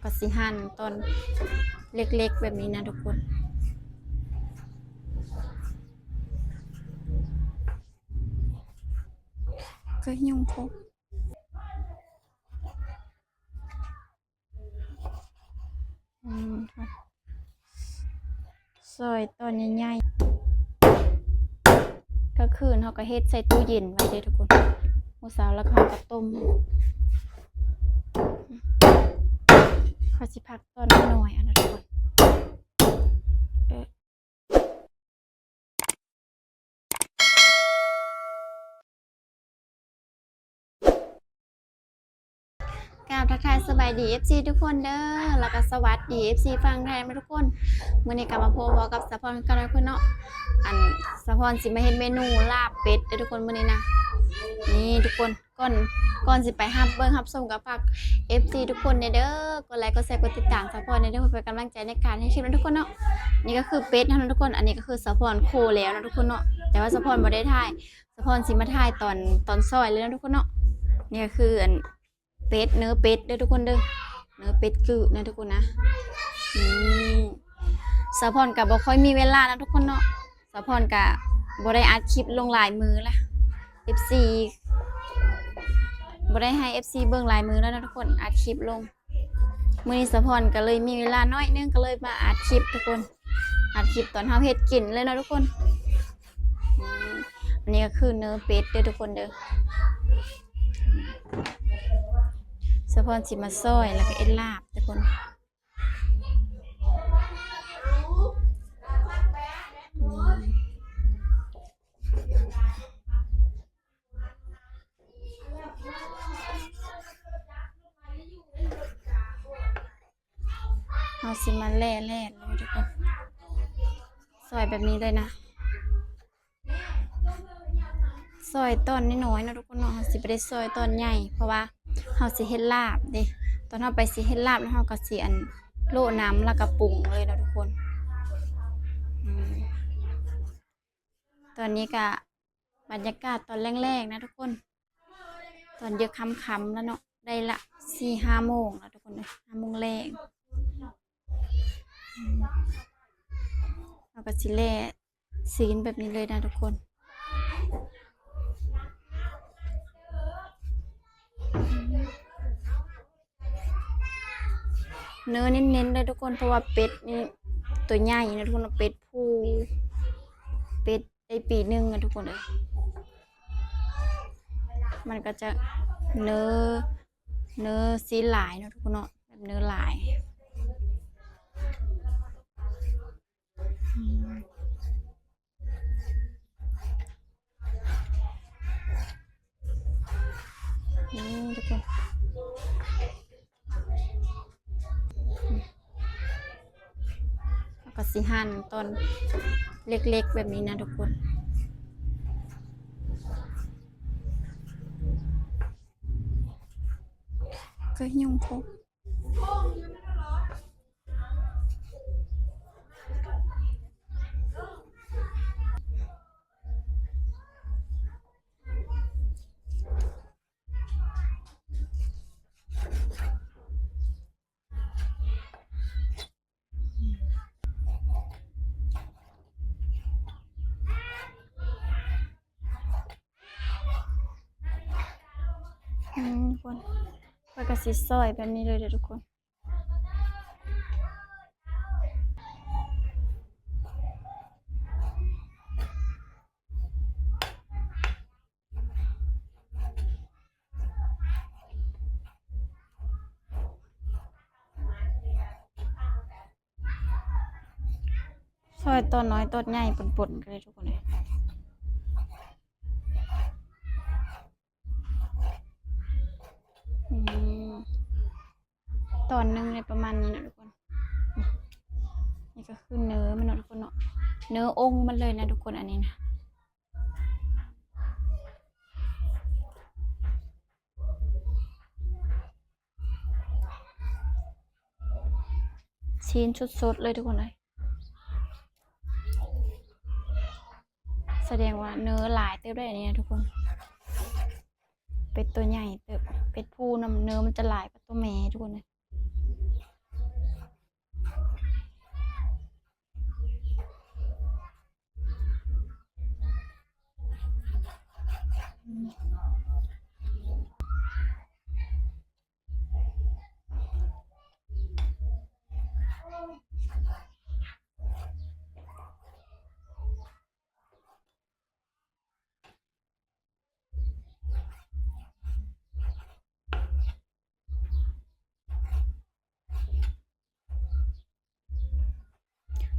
ກໍຊິຫັ່ນຕອນເລັກໆແບບນີ້ນະທຸກຄົນ. ຄືຍຸງໂພດ. ອືມ ຊອຍຕອນໃຫຍ່ໆ ກາງຄືນເຮົາກໍເຮັດໃສ່ຕູ້ເຢັນໄວ້ເດ້ທຸກຄົນ. ມື້ເຊົ້າແລ້ວເຮົາກໍຕົ້ມ ເຮົາຊິພັກຕອນນ້ອຍໆ ອັນນັ້ນທຸກຄົນ. ເອີ ກາບທັກທາຍສະບາຍດີ ເອັຟຊີ ທຸກຄົນເດີ ແລ້ວກໍສະຫວັດດີ ເອັຟຊີ ຝັ່ງໄທນຳທຸກຄົນ. ມື້ນີ້ກໍມາພົບກັບສາວພອນຄືເກົ່າເນາະ ອັນ ສາວພອນຊິມາເຮັດເມນູລາບເປັດເດີທຸກຄົນ ມື້ນີ້ນະ. ນີ້ທຸກຄົນ ກ່ອນ ກ່ອນຊິໄປຮັບເບິ່ງຮັບຊົມ ກໍຝາກ ເອັຟຊີ ທຸກຄົນແດ່ເດີ ກົດໄລ ກົດແຊ ກົດຕິດຕາມສາວພອນແດ່ເດີ ເພື່ອເປັນກຳລັງໃຈໃນການເຮັດຄລິບນະທຸກຄົນເນາະ. ນີ້ກໍຄືເປັດເຮົານະທຸກຄົນ ອັນນີ້ກໍຄືສາວພອນໂຄແລ້ວນະທຸກຄົນເນາະ ແຕ່ວ່າສາວພອນບໍ່ໄດ້ຖ່າຍ ສາວພອນຊິມາຖ່າຍຕອນ ຕອນຊອຍເລີຍນະທຸກຄົນເນາະ. ນີ້ກໍຄືອັນ ເປັດ ເນື້ອເປັດເດີທຸກຄົນເດີ ເນື້ອເປັດກື້ນະທຸກຄົນນະ. ອືມ ສາວພອນກໍບໍ່ຄ່ອຍມີເວລານະທຸກຄົນເນາະ ສາວພອນກະບໍ່ໄດ້ອັດຄລິບລົງຫຼາຍມື້ລະ ເອັຟຊີ ບໍ່ໄດ້ໃຫ້ ເອັຟຊີ ເບິ່ງຫຼາຍມື້ແລ້ວນະທຸກຄົນ ອັດຄລິບລົງ. ມື້ນີ້ສາວພອນກໍເລີຍມີເວລາໜ້ອຍໜຶ່ງ ກໍເລີຍມາອັດຄລິບທຸກຄົນ ອັດຄລິບຕອນເຮົາເຮັດກິນເລີຍເນາະທຸກຄົນ. ອືມ ອັນນີ້ກໍຄືເນື້ອເປັດເດີທຸກຄົນເດີ ສາວພອນຊິມາຊອຍ ແລ້ວກໍເຮັດລາບທຸກຄົນ. ເຮົາຊິມາແລ່ໆເລີຍທຸກຄົນ ຊອຍແບບນີ້ເລີຍນະ. ຊອຍຕອນນ້ອຍໆເນາະທຸກຄົນເນາະ ເຮົາຊິບໍ່ໄດ້ຊອຍຕອນໃຫຍ່ ເພາະວ່າເຮົາຊິເຮັດລາບເດ້. ຕອນເຮົາໄປຊິເຮັດລາບແລ້ວ ເຮົາກໍຊິອັນ ໂລະນ້ຳ ແລ້ວກໍປຸງເລີຍເນາະທຸກຄົນ. ອືມ ຕອນນີ້ກໍບັນຍາກາດຕອນແລງໆນະທຸກຄົນ ຕອນເຢັກຄ່ຳໆແລ້ວເນາະ ໄດ້ລະສີ່ຫ້າໂມງແລ້ວທຸກຄົນເອີຍ ຫ້າໂມງແລງ. ເຮົາກໍຊິແລ່ຊີ້ນແບບນີ້ເລີຍນະທຸກຄົນ. ເນື້ອເນັ້ນໆເລີຍທຸກຄົນ ເພາະວ່າເປັດນີ້ຕົວໃຫຍ່ນະທຸກຄົນ ເປັດຜູ້ ເປັດໄດ້ປີໜຶ່ງນະທຸກຄົນເອີຍ. ມັນກໍຈະເນື້ອ ເນື້ອຊີ້ນຫຼາຍເນາະທຸກຄົນເນາະ ແບບເນື້ອຫຼາຍ. ນີ້ທຸກຄົນ ເຮົາກໍຊິຫັ່ນຕອນເລັກໆແບບນີ້ນະທຸກຄົນ ຄືຍຸງໂພດ. ອືມ ທຸກຄົນ ຂ້ອຍກໍຊິຊອຍແບບນີ້ເລີຍເດີທຸກຄົນ. ຊອຍຕອນນ້ອຍຕອນໃຫຍ່ປົນໆກັນເລີຍທຸກຄົນເອີຍ. ອືມ ຕອນໜຶ່ງໄດ້ປະມານນີ້ເນາະທຸກຄົນ. ນີ້ກໍຄືເນື້ອມັນເນາະທຸກຄົນເນາະ ເນື້ອອົງມັນເລີຍນະທຸກຄົນ ອັນນີ້ນະ. ຊີ້ນສົດໆເລີຍທຸກຄົນເອີຍ. ສະແດງວ່າເນື້ອຫຼາຍເຕີບໄດ໋ອັນນີ້ນະທຸກຄົນ. ເປັດຕົວໃຫຍ່ເຕີບ ເປັດຜູ້ນຳ ເນື້ອມັນຈະຫຼາຍກວ່າຕົວແມ່ທຸກຄົນເອີຍ.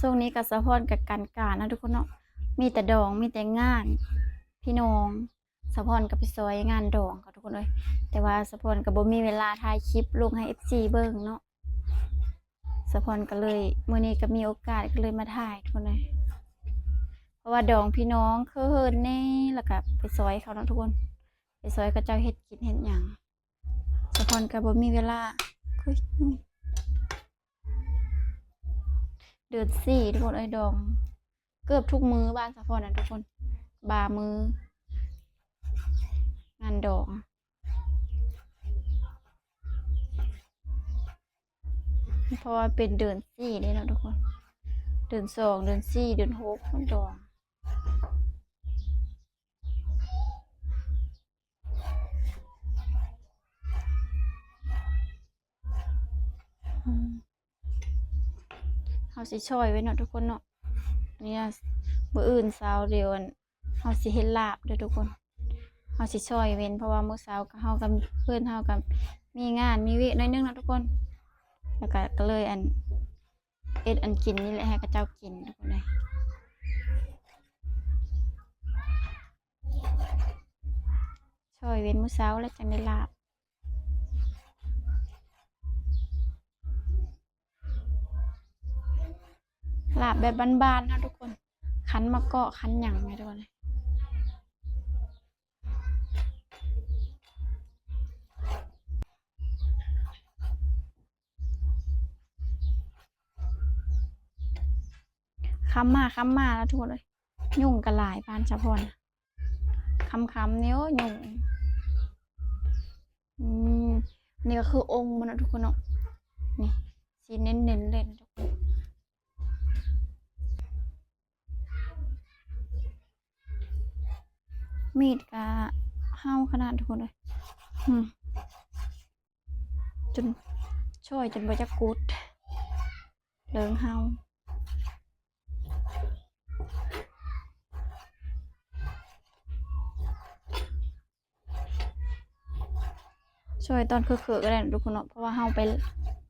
ຊ່ວງນີ້ກໍສາວພອນກໍການການເນາະທຸກຄົນເນາະ ມີແຕ່ດອງ ມີແຕ່ງານພີ່ນ້ອງ. ສາວພອນກໍໄປຊ່ອຍງານດອງເຂົາທຸກຄົນເອີຍ ແຕ່ວ່າສາວພອນກໍບໍ່ມີເວລາຖ່າຍຄລິບລົງໃຫ້ເອັຟຊີເບິ່ງເນາະ. ສາວພອນກໍເລີຍ ມື້ນີ້ກໍມີໂອກາດກໍເລີຍມາຖ່າຍທຸກຄົນເອີຍ ເພາະວ່າດອງພີ່ນ້ອງເຂີນແດ່ ແລ້ວກໍໄປຊ່ອຍເຂົາເນາະທຸກຄົນ ໄປຊ່ອຍເຂົາເຈົ້າເຮັດກິນເຮັດຫຍັງ. ສາວພອນກໍບໍ່ມີເວລາ ໂອ້ຍ ເດືອນສີ່ທຸກຄົນເອີຍ ດອງເກືອບທຸກມື້ບ້ານສາວພອນນະທຸກຄົນ ບາມື້ງານດອງ ເພາະວ່າເປັນເດືອນສີ່ເດ້ເນາະທຸກຄົນ ເດືອນສອງ ເດືອນສີ່ ເດືອນຫົກ ມັນດອງ. ອືມ ເຮົາຊິຊ່ອຍໄວ້ເນາະທຸກຄົນເນາະ ນີ້ນະ ມື້ອື່ນເຊົ້າດຽວ ອັນ ເຮົາຊິເຮັດລາບເດີທຸກຄົນ ເຮົາຊິຊ່ອຍເວັນ ເພາະວ່າມື້ເຊົ້າກໍ ເຮົາກໍ ເຮືອນເຮົາກໍມີງານມີວຽກໜ້ອຍໜຶ່ງເນາະທຸກຄົນ ແລ້ວກໍ ກໍເລີຍ ອັນ ເຮັດອັນກິນນີ້ແຫຼະໃຫ້ເຂົາເຈົ້າກິນທຸກຄົນເອີຍ ຊ່ອຍເວັນມື້ເຊົ້າແລ້ວຈັ່ງໄດ້ລາບ ລາບແບບບ້ານໆເນາະທຸກຄົນ ຄັນມະເກາະຄັນຫຍັງເນາະທຸກຄົນ ຄ່ຳມາ ຄ່ຳມາແລ້ວທຸກຄົນເອີຍ ຍຸງກໍຫຼາຍບ້ານສາວພອນ ຄ່ຳໆນີ້ ໂອ້ຍ ຍຸງ. ອືມ ນີ້ກໍຄືອົ່ງມັນເນາະທຸກຄົນເນາະ ນີ້ ຊີ້ນເນັ້ນໆເລີຍນະທຸກຄົນ ມີດກໍເຫົ່າຂະໜາດທຸກຄົນເອີຍ ອືມ ຈົນ ຊ່ອຍຈົນບໍ່ຈັກກຸດ ເລີງເຫົ່າ ຊ່ອຍຕອນເຄີໆກໍໄດ້ນະທຸກຄົນເນາະ ເພາະວ່າເຮົາໄປ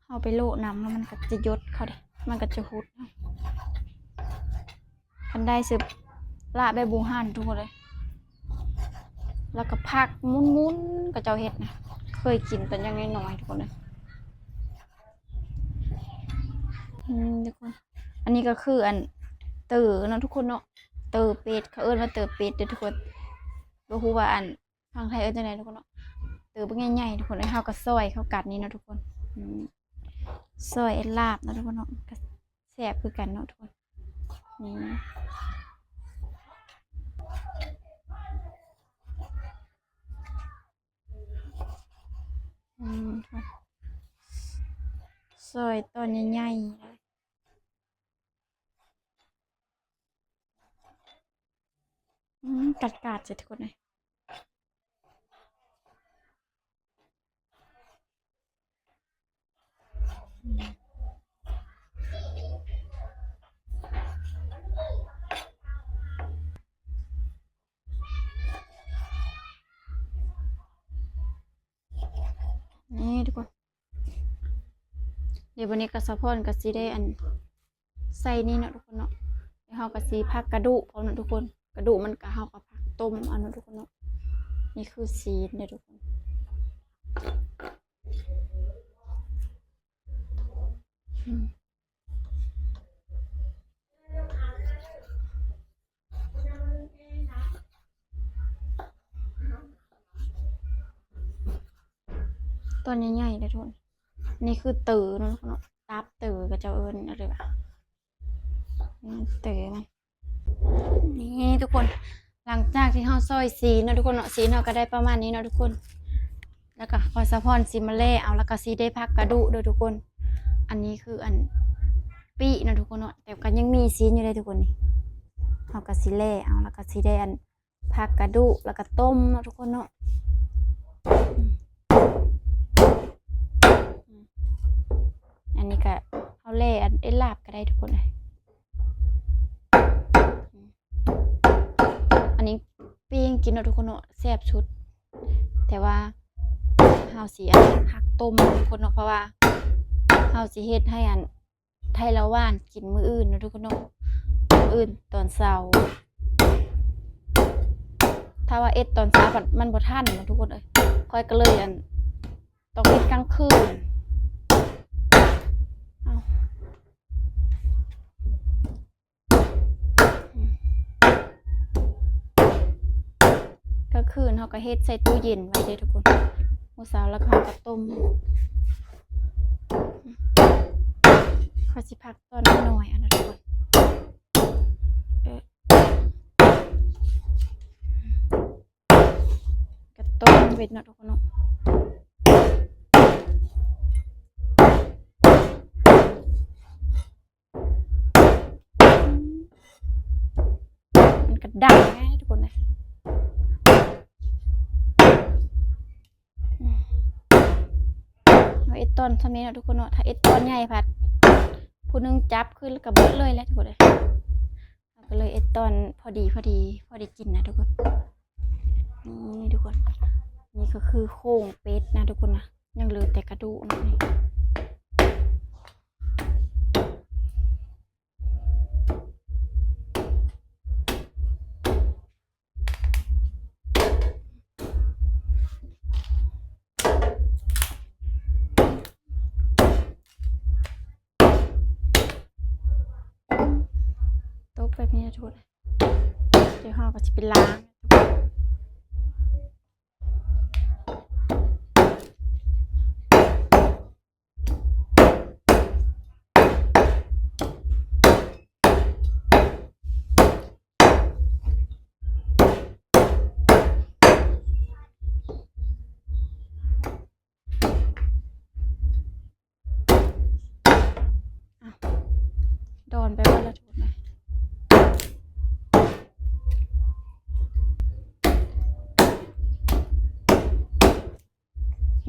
ເຮົາໄປໂລະນຳແລ້ວມັນກໍຈະຢົດເຂົ້າເດ້ ມັນກໍຈະຫຸດ ຄັນໄດ້ສືບລາບແບບບູຮານທຸກຄົນເອີຍ ແລ້ວກໍຜັກໝຸ່ນໆ ເຂົາເຈົ້າເຮັດນະ ເຄີຍກິນຕອນຍັງນ້ອຍໆ ທຸກຄົນເອີຍ ອືມ ທຸກຄົນ ອັນນີ້ກໍຄືອັນເຕີເນາະທຸກຄົນເນາະ ເຕີເປັດ ເຂົາເອີ້ນວ່າເຕີເປັດເດີທຸກຄົນ ບໍ່ຮູ້ວ່າອັນ ຝັ່ງໄທເອີ້ນຈັ່ງໃດທຸກຄົນເນາະ ເຕີບັກໃຫຍ່ໆ ທຸກຄົນເອີຍ ເຮົາກໍຊອຍເຂົ້າກັນນີ້ເນາະທຸກຄົນ ອືມ ຊອຍເຮັດລາບເນາະທຸກຄົນເນາະ ກໍແຊບຄືກັນເນາະທຸກຄົນ ນີ້ ອືມ ຊອຍຕອນໃຫຍ່ໆ ອືມ ກາດໆ ໃສ່ທຸກຄົນເລີຍ ນີ້ທຸກຄົນ ດຽວບັດນີ້ກໍສາວພອນກໍຊິໄດ້ອັນ ໃສ່ນີ້ເນາະທຸກຄົນເນາະ ແລ້ວເຮົາກໍຊິຜັກກະດູກພ້ອມເນາະທຸກຄົນ ກະດູກມັນກໍ ເຮົາກໍຜັກຕົ້ມເອົາເນາະທຸກຄົນເນາະ ນີ້ຄືຊີ້ນເດີທຸກຄົນ ອືມ ຕອນໃຫຍ່ໆເດີທຸກຄົນ ນີ້ຄືເຕີເນາະ ຕັບເຕີ ເຂົາເຈົ້າເອີ້ນ ເອີ ເຕີມັນ ນີ້ທຸກຄົນ ຫຼັງຈາກທີ່ເຮົາຊອຍຊີ້ນເນາະທຸກຄົນເນາະ ຊີ້ນເຮົາກໍໄດ້ປະມານນີ້ເນາະທຸກຄົນ ແລ້ວກໍຂໍສາວພອນຊິມາແລ່ເອົາ ແລ້ວກໍຊິໄດ້ຜັກກະດູກເດີທຸກຄົນ ອັນນີ້ຄືອັນປີ້ເນາະທຸກຄົນເນາະ ແຕ່ກໍຍັງມີຊີ້ນຢູ່ເດ້ທຸກຄົນ ນີ້ເຮົາກໍຊິແລ່ເອົາ ແລ້ວກໍຊິໄດ້ອັນ ຜັກກະດູກ ແລ້ວກໍຕົ້ມເນາະທຸກຄົນເນາະ ອັນນີ້ກໍເຮົາແລ່ອັນເອັດລາບກໍໄດ້ທຸກຄົນເອີຍ ອັນນີ້ປີ້ງກິນເນາະທຸກຄົນເນາະ ແຊບສຸດ ແຕ່ວ່າເຮົາຊິອັນ ຜັກຕົ້ມເນາະທຸກຄົນເນາະ ເພາະວ່າເຮົາຊິເຮັດໃຫ້ອັນ ໄທລາວຫວານກິນມື້ອື່ນເນາະທຸກຄົນເນາະ, ມື້ອື່ນຕອນເຊົ້າ. ຖ້າວ່າເຮັດຕອນເຊົ້າມັນ ມັນບໍ່ທັນເນາະທຸກຄົນເອີຍ, ຂ້ອຍກໍເລີຍ ອັນ ຕ້ອງເຮັດກາງຄືນ. ເອົາ ກາງຄືນເຮົາກໍເຮັດໃສ່ຕູ້ເຢັນໄວ້ເດ້ທຸກຄົນ, ມື້ເຊົ້າແລ້ວເຮົາກໍຕົ້ມ. ຂ້ອຍຊິພັກຕອນນ້ອຍໆ ອັນນັ້ນທຸກຄົນ. ເອີ ກະຕົ້ມເວັດເນາະທຸກຄົນເນາະ. ມັນກະດັງໄງທຸກຄົນເອີຍ. ເຮົາເຮັດຕອນສ່ຳນີ້ເນາະທຸກຄົນເນາະ, ຖ້າເຮັດຕອນໃຫຍ່ພັດ ຜູ້ໜຶ່ງຈັບຂຶ້ນແລ້ວກະເບິດເລີຍແຫຼະທຸກຄົນເອີຍ. ເຮົາກໍເລີຍເຮັດຕອນພໍດີ ພໍດີ ພໍໄດ້ກິນນະທຸກຄົນ. ນີ້ທຸກຄົນ ນີ້ກໍຄືໂຄງເປັດນະທຸກຄົນນະ, ຍັງເຫຼືອແຕ່ກະດູກນະນີ້. ຕົກແບບນີ້ນະທຸກຄົນ, ດຽວເຮົາກໍຊິໄປລ້າງ. ອ່ະ ດອນໄປເບິດລະທຸກຄົນເອີຍ.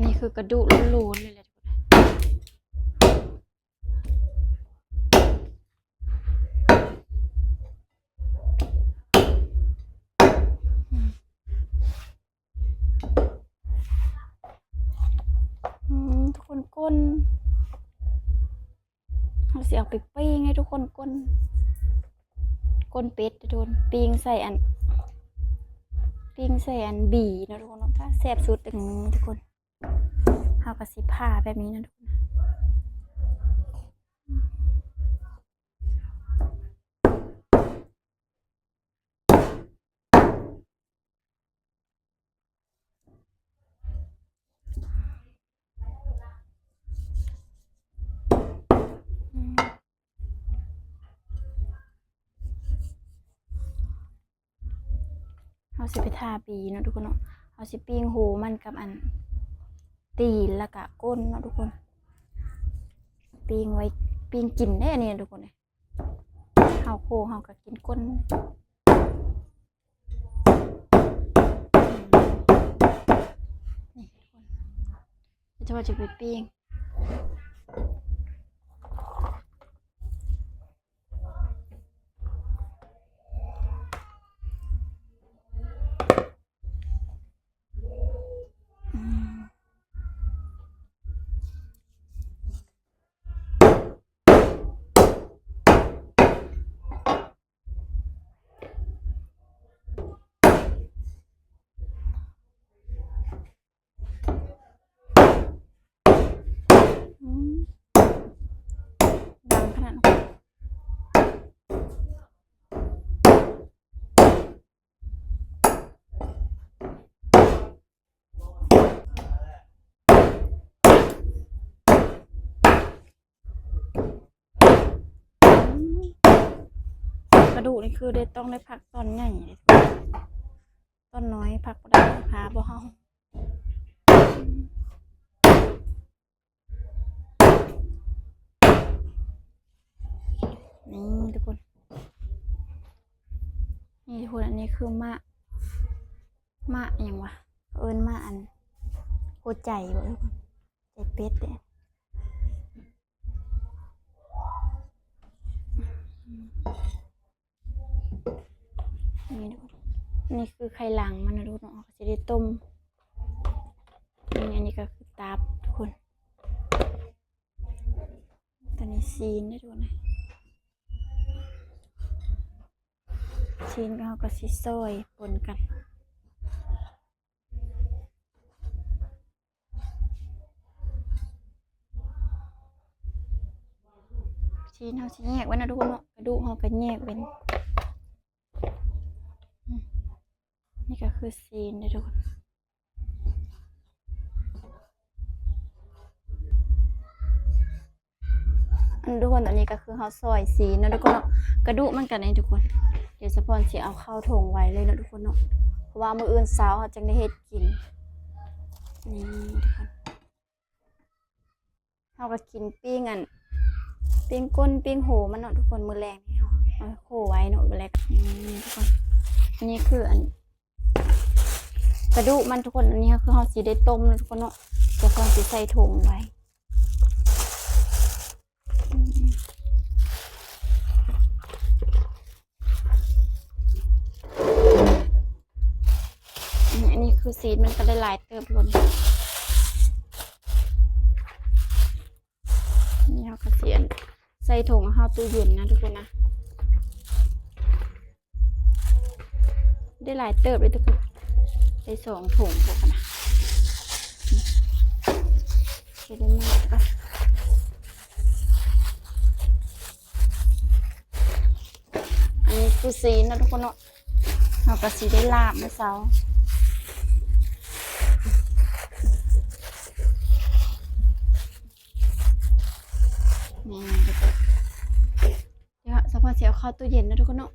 ນີ້ຄືກະດູກໂລນໆເລີຍແຫຼະທຸກຄົນ. ອືມ ທຸກຄົນ ກົ້ນ ເຮົາຊິເອົາໄປປີ້ງໃຫ້ທຸກຄົນ ກົ້ນ ກົ້ນເປັດທຸກຄົນ ປີ້ງໃສ່ອັນ ປີ້ງໃສ່ອັນບີເນາະທຸກຄົນເນາະ. ແຊບສຸດ ອືມ ທຸກຄົນ ເຮົາກໍຊິຜ່າແບບນີ້ນະທຸກຄົນ. ເຮົາຊິໄປທາປີ້ເນາະທຸກຄົນເນາະ. ເຮົາຊິປີ້ງໂຮມັນກັບອັນຕີນ ແລ້ວກະກົ້ນເນາະທຸກຄົນ. ປີ້ງໄວ້ ປີ້ງກິນເດ້ອັນນີ້ນະທຸກຄົນເອີຍ. ເຮົາໂຄເຮົາກໍກິນກົ້ນ. ນີ້ທຸກຄົນ ດຽວຈະໄປປີ້ງ. ອືມ ດັງຂະໜາດນັ້ນ. ກະດູກນີ້ຄືໄດ້ ຕ້ອງໄດ້ພັກຕອນໃຫຍ່ເດ້ ຕອນນ້ອຍພັກບໍ່ໄດ້ ພາບໍ່ເຮົາ. ນີ້ທຸກຄົນ ນີ້ທຸກຄົນ ອັນນີ້ຄືມະ ມະຫຍັງວະ ເອີ້ນມະອັນຫົວໃຈບໍ່ທຸກຄົນ ໃຈເປັດເດ້. ນີ້ທຸກຄົນ ນີ້ຄືໄຂ່ຫຼັງມັນນະທຸກຄົນເນາະ ເຮົາກໍຊິໄດ້ຕົ້ມ. ນີ້ ອັນນີ້ກໍຄືຕັບທຸກຄົນ ຕົວນີ້ ຊີ້ນເດ້ທຸກຄົນ. ຊີ້ນເຮົາກໍຊິຊອຍປົນກັນ. ຊີ້ນເຮົາຊິແຍກໄວ້ເນາະທຸກຄົນເນາະ, ກະດູກເຮົາກໍແຍກເປັນ ອືມ ນີ້ກໍຄືຊີ້ນເດ້ທຸກຄົນ. ອັນ ທຸກຄົນ ອັນນີ້ກໍຄືເຮົາຊອຍຊີ້ນເນາະທຸກຄົນເນາະ, ກະດູກມັນກໍນີ້ທຸກຄົນ. ດຽວສະພອນຊິເອົາເຂົ້າຖົງໄວ້ເລີຍເນາະທຸກຄົນເນາະ, ເພາະວ່າມື້ອື່ນເຊົ້າເຮົາຈຶ່ງໄດ້ເຮັດກິນ. ນີ້ທຸກຄົນ ເຮົາກໍກິນປີ້ງອັນ ປີ້ງກົ້ນປີ້ງໂຫມັນເນາະທຸກຄົນ. ມື້ແລງນີ້ເຮົາ ເຮົາໂຄໄວ້ເນາະ ມື້ແລງ. ນີ້ທຸກຄົນ ອັນນີ້ຄືອັນ ກະດູກມັນທຸກຄົນ. ອັນນີ້ກໍຄືເຮົາຊິໄດ້ຕົ້ມເນາະທຸກຄົນເນາະ, ດຽວກ່ອນຊິໃສ່ຖົງໄວ້. ອັນນີ້ຄືຊີ້ນມັນກໍໄດ້ຫຼາຍເຕີບພຸ້ນ. ນີ້ເຮົາກໍຊິອັນ ໃສ່ຖົງເອົາເຂົ້າຕູ້ເຢັນນະທຸກຄົນນະ. ໄດ້ຫຼາຍເຕີບເລີຍທຸກຄົນ, ໄດ້ສອງຖົງພຸ້ນນະ. ໂອເຄ ໄດ້ມາກ. ອັນນີ້ຄືຊີ້ນເນາະທຸກຄົນເນາະ, ເຮົາກໍຊິໄດ້ລາບມື້ເຊົ້າ. ນີ້ທຸກຄົນ ດຽວສະພອນຊິເອົາເຂົ້າຕູ້ເຢັນເນາະທຸກຄົນເນາະ.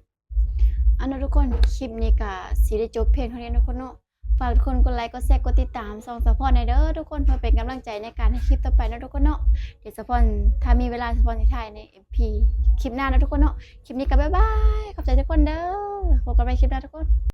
ເອົາເນາະທຸກຄົນ ຄລິບນີ້ກະຊິໄດ້ຈົບພຽງເທົ່ານີ້ເນາະທຸກຄົນເນາະ. ຝາກທຸກຄົນກົດໄລ ກົດແຊ ກົດຕິດຕາມຊ່ອງສະພອນແດ່ເດີທຸກຄົນ ເພື່ອເປັນກຳລັງໃຈໃນການເຮັດຄລິບຕໍ່ໄປເນາະທຸກຄົນເນາະ. ດຽວສະພອນ ຖ້າມີເວລາ ສະພອນຊິຖ່າຍໃນເອັມພີ ຄລິບໜ້າເນາະທຸກຄົນເນາະ. ຄລິບນີ້ກະບາຍບາຍ ຂອບໃຈທຸກຄົນເດີ ພົບກັນໃໝ່ຄລິບໜ້າທຸກຄົນ.